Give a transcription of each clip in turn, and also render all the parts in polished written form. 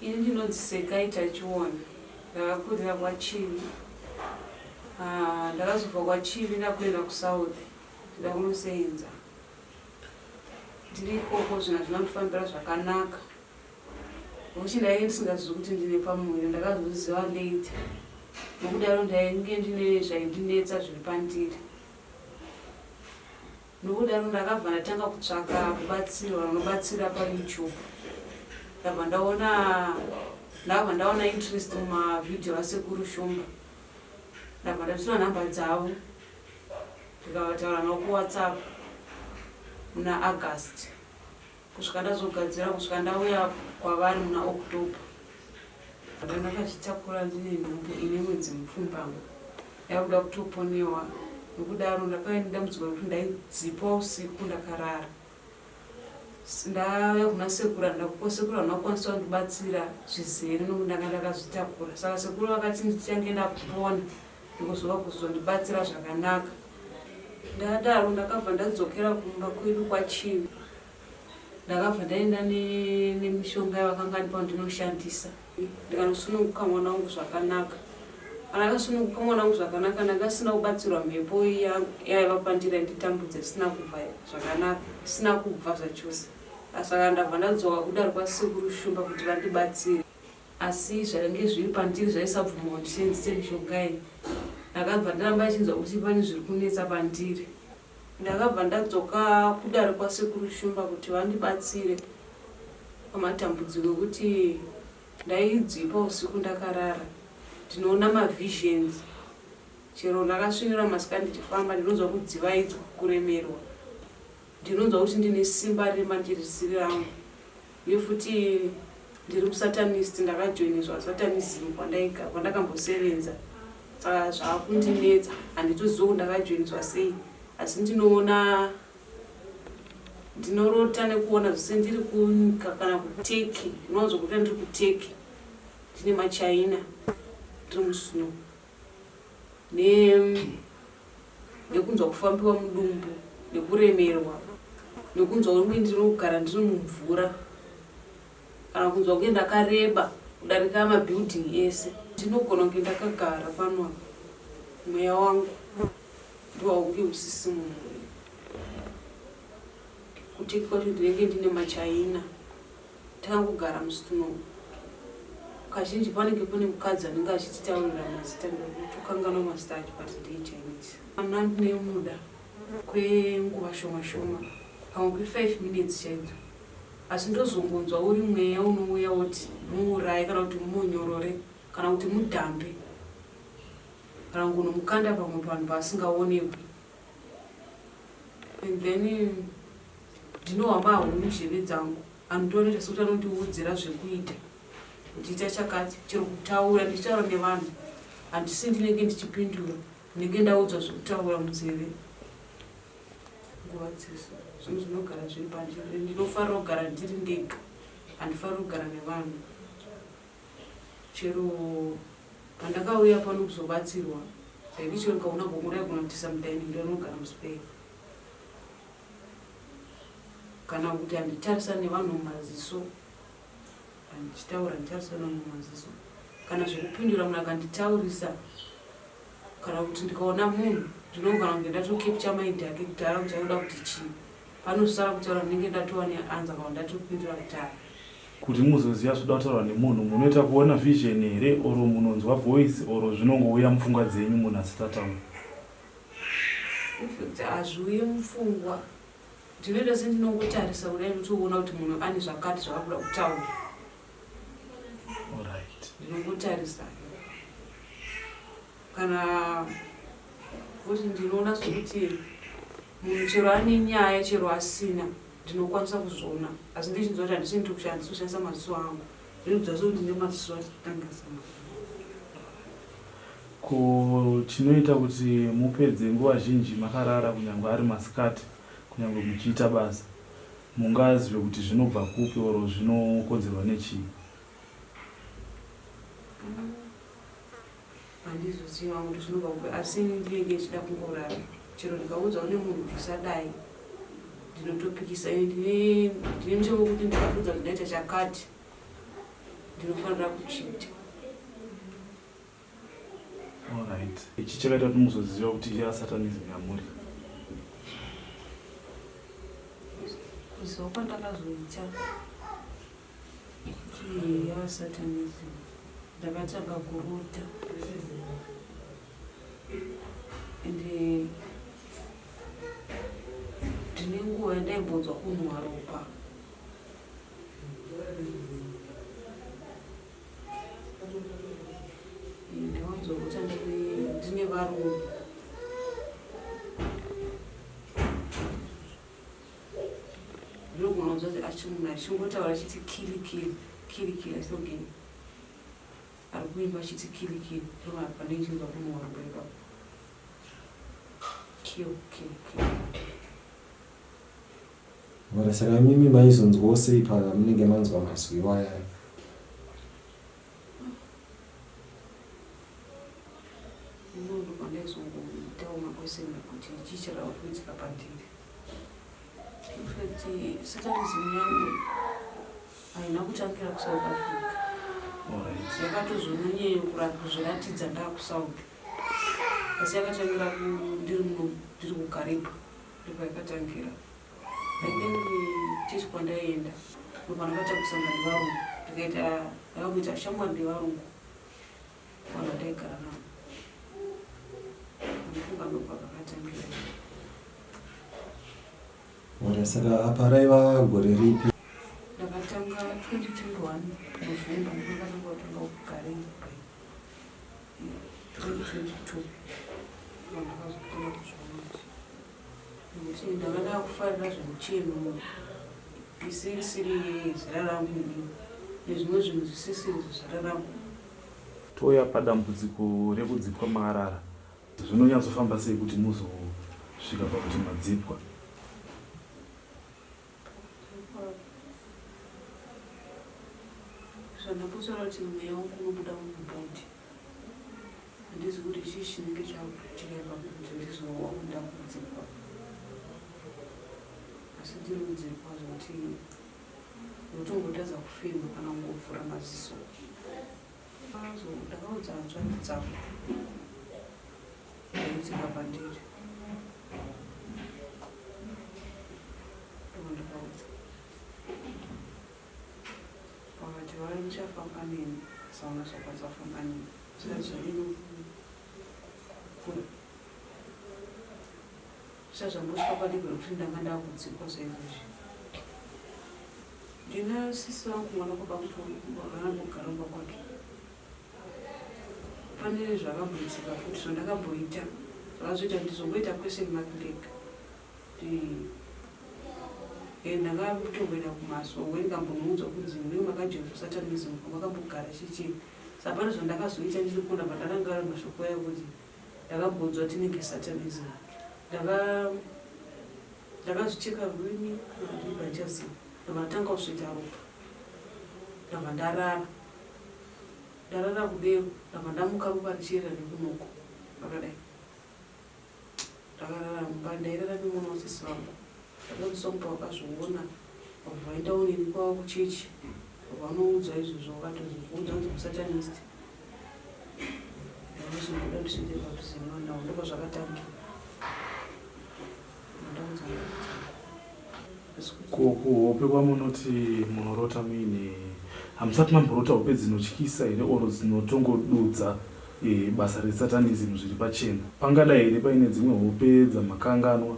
Ini ndinonzi Sekai Tachiona, ndakakurira kwaChivi. Ah, ndakazobva kwaChivi ndakuenda kuSouth ndida kunoseenza. Ndiri ikoko zvinhu hazvina kundifambira zvakanaka nokuti ndainge ndisingazivi kuti ndine pamuviri, ndakazozviziva later. Nokudaro ndainge ndine zvaindinetsa zviri pandiri. Nokudaro ndakabva ndatanga kutsvaka kubatsirwa vanobatsira paYouTube. Ndabva ndaona ndakabva ndaona interest mumavhidhiyo asekuru Shumba. Ndabva ndatora nhamba dzavo ndikavataura navo kuWhatsApp muna August kusvika ndazogadzira kusvika ndauya kwavari muna October. Ndakazvitakura ndine nhumbu ine mwedzi mupfumbamwe yakuda kutoponewa nokudaro ndakauya nedambudziko rekuti ndaidzipwa usiku ndakarara. Ndauya kuna sekuru handina sekuru havana kukwanisa kundibatsira zvizere nokuti ndanga ndakazvitakura saka sekuru vakati ndichange ndapona ndikuzova kuzondibatsira zvakanaka. Ndadaro ndakabva ndadzokera kumba kwedu kwaChivi. Ndakabva ndaenda nemishonga yavakanga vandipa ndinoshandisa ndikanosununguka mwana wangu zvakanaka. Kana akasununguka mwana wangu zvakanaka ndanga asina kubatsirwa mhepo yaiva pandiri yainditambudza isina kubva zvakanaka isina kubva zvachose. Saka ndabva ndadzoka kudare kwasekuru Shumba kuti vandibatsire. Asi zvainge zviri pandiri zvaisabvuma kuti ndishandise mishonga iyi. Ndakabva ndaramba ndichinzwa kuti pane zviri kunetsa pandiri. Ndakabva ndadzoka kudare kwasekuru Shumba kuti vandibatsire pamatambudziko ekuti ndaidzipa usiku ndakarara. Ndinoona mavisions chero ndakasvinura masikati ndichifamba ndinonzwa kudzivaidzwa, kuremerwa. Ndinonzwa kuti ndine simba riri mandiri risiri rangu uye futi ndiri musatanist ndakajoiniswa satanism kwandakambosevenza saka zvakundinetsa handitozivi kuti ndakajoiniswa sei asi ndinoona ndinorota nekuona zvese ndiri kunyika kana kuteki ndinowanzo kuita ndiri kuteki ndine machaina ndiri musnow nekunzwa kufambiwa mudumbu nekuremerwa nekunzwa kunge ndinogara ndiri mumvura kana kunzwa kunge ndakareba kudarika mabuilding ese. Ndinogona kunge ndakagara pano apa mweya wangu ndiwaunge usisi mumuviri. Kuteki kwacho ndinenge ndine machaina takangogara musnow. Kazhinji panenge pane mukadzi anenge achititaurira mazita ndotokanganwa mazita acho but ndeye Chinese. Mwana ndinemuda kwenguva shoma shoma pamwe kwe 5 minutes chaidzo asi ndozongonzwa uri mweya unouya woti muuraye kana kuti mumonyorore kana kuti mudhambe kana kungonomukanda pamwe panhu paasingaonekwi and then ndinohwa mahwi munzveve dzangu anotonoita sekuti anondiudzira zvekuita kuti ita chakati chero kutaura ndichitaura nevanhu handisi ndinenge ndichipindura ndinenge ndaudzwa zvekutaura munzeve nguva dzese zvinhu zvinogara zviri pandiri ndinofarira kugara ndiri ndega handifariri kugara nevanhu chero pandakauya pano kuzobatsirwa ndaiti chero ndikaona gogo ndaigona kutisa mudining ndonogara muspare kana kuti handitarisani nevanhu mumaziso Ndichitaura ndichitarisana mumaziso kana zvekupindura munhu akanditaurisa kana kuti ndikaona munhu ndinogona kunge ndatocapture mind yake kudhara kuti anoda kuti chii panosara kutaura ndinenge ndatova neanza kana ndatopindura kudhara. Kuti muzoziva zvoda kutaurwa nemunhu munoita kuona vision here or munonzwa voice or zvinongouya mupfungwa dzenyu munhu asati ataura? Infact hazviuye mupfungwa Ndinoita sendinongotarisa kudai ndotoona kuti munhu ane zvakati zvaari kuda kutaura. Alright. Ndinongotarisa. Kana kuti ndinoona sokuti munhu chero ane nyaya chero asina ndinokwanisa kuzviona asi ndichinzwa kuti handisi ndiri kushandisa kushandisa maziso angu. Ndinonzwa sokuti ndine maziso achitanga sama. Ko chinoita kuti mupedze nguva zhinji makarara kunyangwe ari masikati kunyangwe muchiita basa mungazive kuti zvinobva kupi or zvinokonzerwa nechii? Handizozivi hangu kuti zvinobva kupi asi ini ndinenge ndichida kungorara chero ndikaudzwa nemunhu kuti usadai ndinotopikisa ini ndine mutemo wekuti ndikakuudza kuti ndaita chakati. ndinofanira kuchiita. Alright. Ichi chakaita kuti muzoziva kuti yasatanism yamuri. Kuziva kwandakazoita kuti yasatanism, ndakatanga kurota ende ndine nguva yandaimbonzwa kunhuwa ropa. Ndawanzwa kuti ndine varungu. Ndinogona kunzwa kuti achimunhu achingotaura achiti kili kili kili kili, achitoge ari kuimba achiti kili kili, ndinogona pandinge ndichinzwa kunhuwa ropa ipapo. Kill kill kill. Ora, saka imimi maizonzwawo sei pamunenge manzwa mazwi iwaya? Inondo pandaizongoitawo makweseni kuti chii chakava kuitika pandiri. Infact, satanism yangu haina kutangira kuSouth Africa. Yakatozononyanya kuzviratidza ndaakuSouth, asi yakatangira ndiri muno, ndiri kuKariba, ndipo yakatangira. I think chechi kwandaienda ndopandakatanga kusangana nevarungu, ndikaita ndakakuita shamwari nevarungu, vanhu vandaigara navo. Andifunga ndopakakatangira. Ora, saka apa raiva gore ripi? Ndakatanga 2021 November, ndakatanga kutanga kuGariba 2022, ndakazotanga kuzviona kuti nekuti ndanga ndakufarira zvemucheno isirisiri zera rangu inini nezvimwe zvinhu zvisisiri zvezera rangu. Touya padambudziko rekudzipwa makarara. Zvinonyatsofamba sei kuti muzosvika pakuti madzipwa? Zvandambotaura kuti mweya wangu unobuda mubody, handizi kuti chii chinenge chakuitika ipapo kuti ndizowa ndakudzipwa, asi ndiri kudzipwa zvekuti ndotongotadza kufema kana kungovhura maziso. Ndakaudza hanzvadzi dzangu zvaiitika pandiri, ndondakaudza, vakati vari muchafamba neni, sauna zvakwanisa kufamba neni zvisati zvadini kukura, zvisati zvambosvika palevel rekuti ndanga ndakudzipwa saizvozvi. Ndina sisi vangu, mwana kwaba vakambogara kumba kwake. Pane zvakamboitika futi zvandakamboita zvakazoita ndizongoita question mark ndega. Ndakatomboenda kumasowe, ndikambonoudzwa kunzi munenge makajoinwa satanism kwamakambogara chichii. Saka pane zvandakazoita ndiri kunda pandakangara mashoko aya kuti ndakamboudzwa tinenge satanism. Ndakazvicheka rurimi kana kuti handichaziva, ndobva ndatanga kusveta ropa, ndabva ndarara. Ndarara kudero, ndabva ndamuka ropa richierera nekunoko rakadai. Ndakarara mumba, ndairara nemwana wasisi vangu. Ndakazoswa mupa vakazviona, vabva vaendawo neni kwavo kuchechi, vanoudzwa izvozvo, vakatozokuudza kunzi musatanist. Ndakazongoda ndiswedere padhuze nevana avo, ndopazvakatangira. Ndaudza Ko kuhope kwamunoti munorota muine, hamusati mamborota hope dzinotyisa here oro dzinotongodudza basa resatanism zviri pachena? Pangadai here paine dzimwe hope dzamakanganwa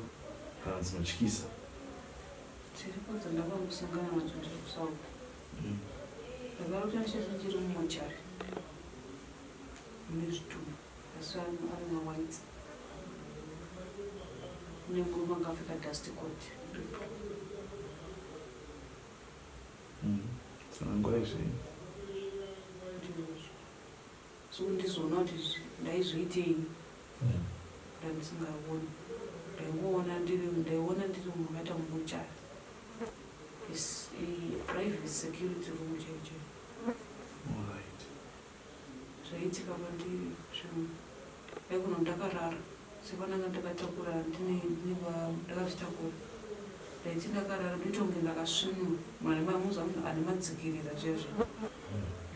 kana dzinotyisa? Dziripo dzandakambosangana nadzo ndiri kuSouth. Ndakarota ndichati ndiri mumochari mune zvitunha, asi ari mawhite, mune murume anga akapfeka dust coat ripo. Tsanangurai zvenyu. Ndizvozvo. So ndizoona kuti ndaizoitei ndandisingaoni. Ndaingoona ndiri, ndaiona ndiri makaita mumochari. Is private security room chaiyo chaiyo. Zvaiitika pandiri zvinhu ndaigona ndakarara sepandanga ndakatakura ndine ndakazvitakura, ndaiti ndakarara ndoita kunge ndakasvinura, munhu ane madzikirira zviya zviya.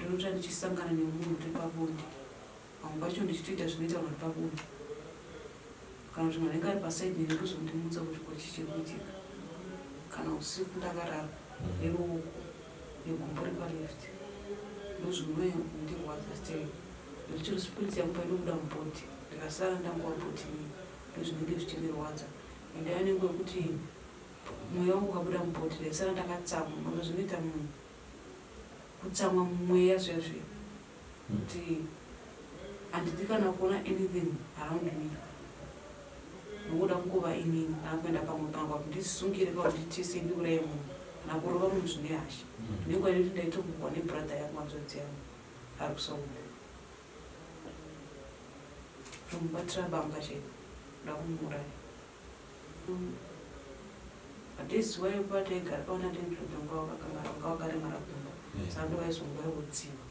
Ndinota ndichisangana nemunhu tiri pabonde. Pamwe pacho ndichitoita zvinoita vanhu vari pabonde. Kana kuti munhu anenge ari paside neni kuzondimutsa kuti ko chii chiri kuitika. Kana usiku ndakarara neruoko negumbo repaleft ndozvinondirwadza still. Nekuti chero spirit yangu painobuda mubody ndikasara ndangova body inini ndozvinenge zvichindirwadza. Ende anenge wekuti mweya wangu ukabuda mubody ndaisara ndakatsamwa. Mamwe zvinoita munhu kutsamwa mumweya zviya zviya kuti handidi kana kuona anything around me nokuda kungova inini kana kuenda pamwe pangwa kuti ndisungire kana kuti nditise ndiuraye munhu kana kurova munhu zvine hasha nenguva inoti ndaitomukwa nebrother yangu hanzvadzi yangu ari kusaudi kutomubatira banga chaiko kuda kumuuraya. Madays iwayo pataigara paona ndendrobva vanga vakaremara kumba saka ndovaizonguva yekutsiva.